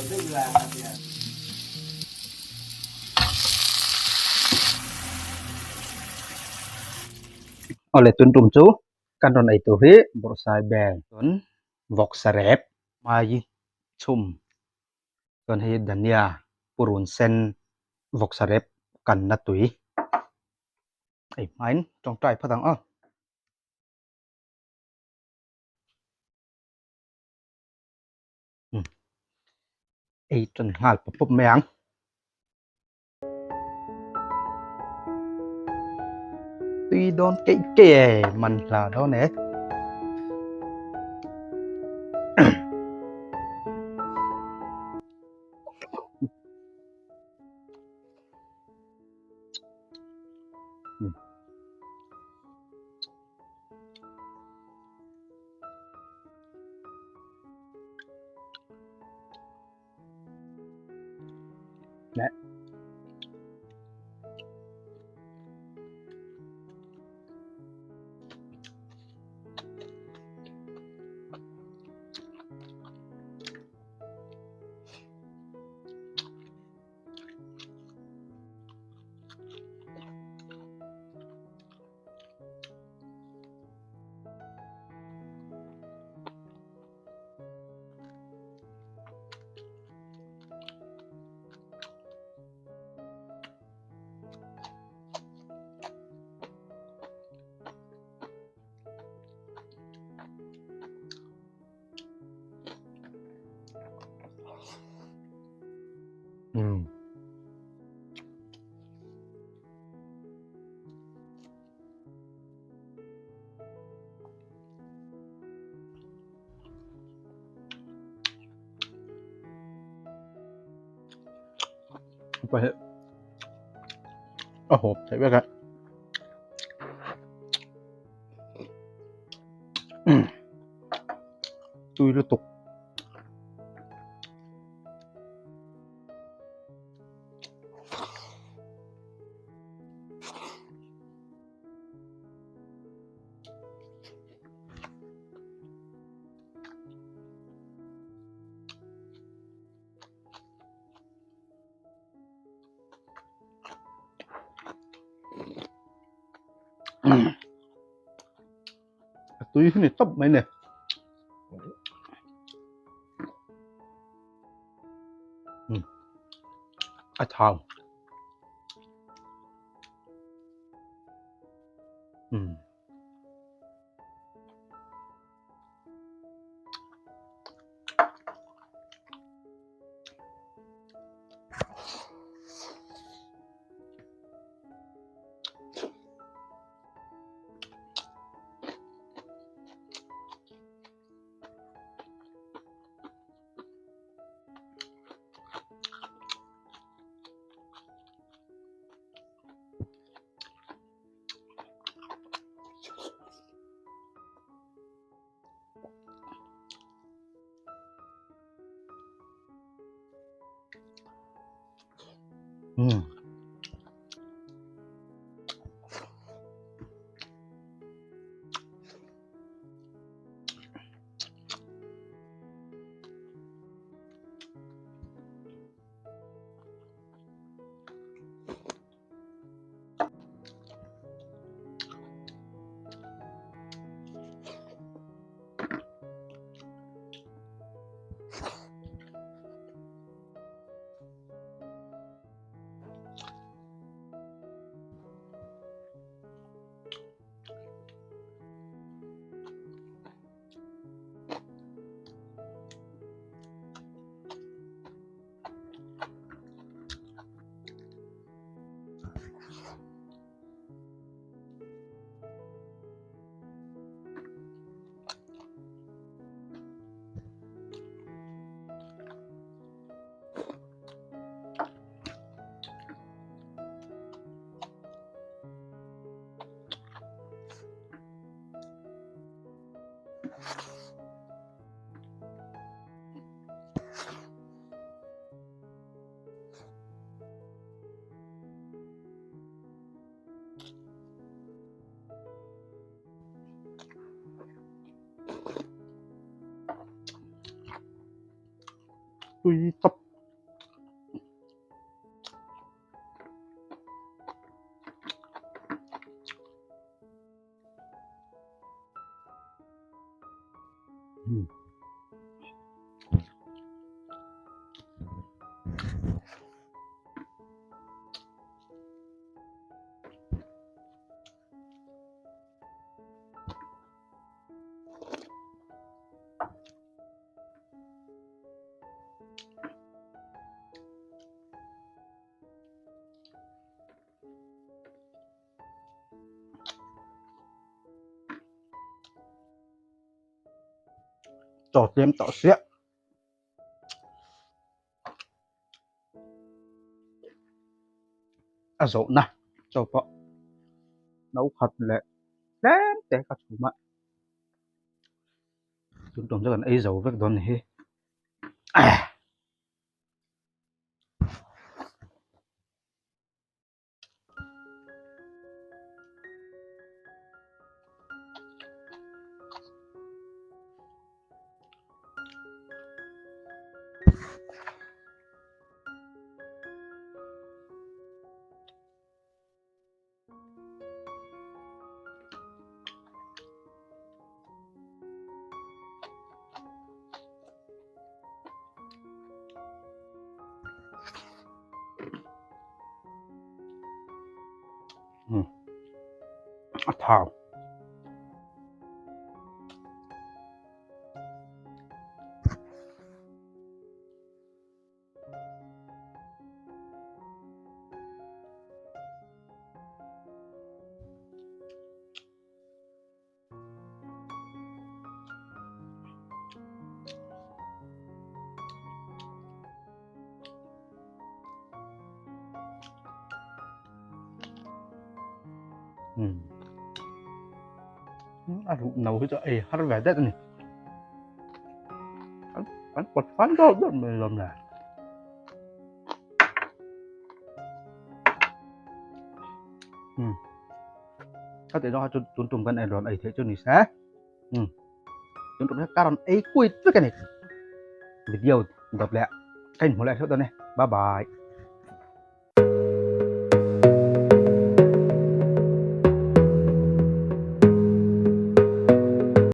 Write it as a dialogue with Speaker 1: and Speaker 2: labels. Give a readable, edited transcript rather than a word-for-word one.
Speaker 1: Awle tun tum chu kan rawn ei tur hi bawrhsai bel chuan vawksa rep mai chhum chuan hei dhania purun sen vawksa rep kanna tui ei hmain tawngtai phawt ang aw. Ei tan nghal pawp pawp mai ang. Tui dawn keih keih e man hla dawn e. Nè. Ừ. A hawp theih vek a tui lutuk. A tui hi ni tawp mai ni. A thau. tui tawp. Chaw tlem tawh siah. A zawhna chaw pawh no khat leh tlem te ka chhum a, tun tum chu kan ei zo vek dawn ni hi. A thau. A ruh no hi chu ei har ve det a ni kan pawt fan deuh deuh mai lawm le. Ka tih zawng kha chu tun tum kan ei rawn ei theih chu ni se tun tum hian ka rawn ei kuit vek a ni video dawt leh ka inhmu leh hleuh dawn e bye bye.